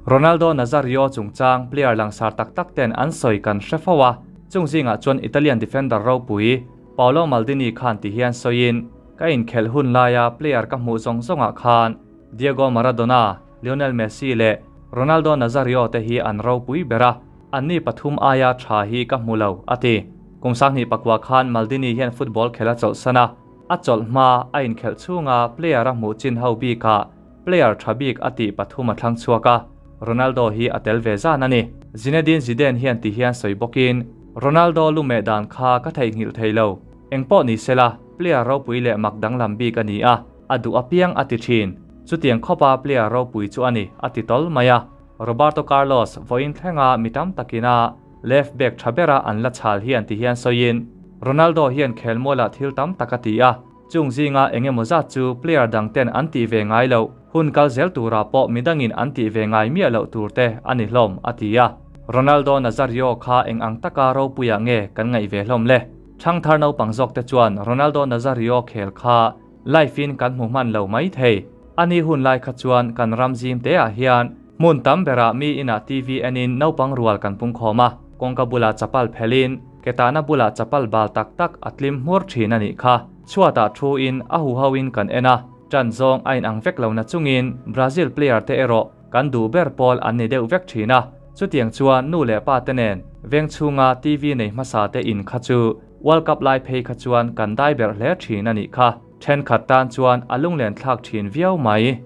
Ronaldo Nazario chungchang player langsar tak tak ten an sawi kan hre fo a, chung zingah chuan Italian defender ropui Paolo Maldini khan ti hian sawiin, Ka inkhelh hun laia player ka hmuh zawng zawngah khan Diego Maradona, Lionel Messi leh Ronaldo Nazario te hi an ropui ber a, anni pathum aia tha hi ka hmu lo, a ti. Kum 2009 khan Maldini hian football khel a chawlhsan a, a chawlh hma a inkhelh chhunga player a hmuh chin ho bikah player tha bik a tih pathum a thlang chhuak a, Ronaldo hi a tel ve zan a ni. Zinedine Zidane hian ti hian sawi bawkin, Ronaldo lumeh dan kha ka theihnghilh thei lo. Engpawh ni sela, player ropui leh mak danglam bik a ni a, a duh apiang a ti thin. Chutiang khawpa player ropui chu a ni, a ti tawl mai a. Roberto Carlos vawiin thlenga mi tam takina left back tha bera an la chhal hian ti hian sawiin, Ronaldo hian khelmualah thil tam tak a ti a, chung zinga eng emaw zat chu player dang ten an tih ve ngai loh, hun kal zel turah pawh midangin an tih ve ngai miah loh tur te a ni hlawm, a ti a. Ronaldo Nazario kha eng ang taka ropuiah nge kan ngaih ve hlawm le? Thangthar naupang zawk te chuan Ronaldo Nazario khel kha live in kan hmu hman lo mai thei. A ni hun lai kha chuan kan ram zim te ah hian hmun tam berah mi inah TV enin naupang rual kan pung khawm a, kawngka bulah chapal phelin ketahna bulah chapal bal tak tak a tlim hmur thin a nih kha. Chhuatah thu in a huho in kan en a, ṭan zawng a inang vek lo na chungin Brazil player te erawh kan duh ber pawl an ni deuh vek thin a. Chutiang chuan nu leh pa te nen veng chhunga TV nei hmasa te in kha chu World Cup lai phei kha chuan kan dai berh hle thin a nih kha. Thenkhat tan chuan a lunglen thlak thin viau mai.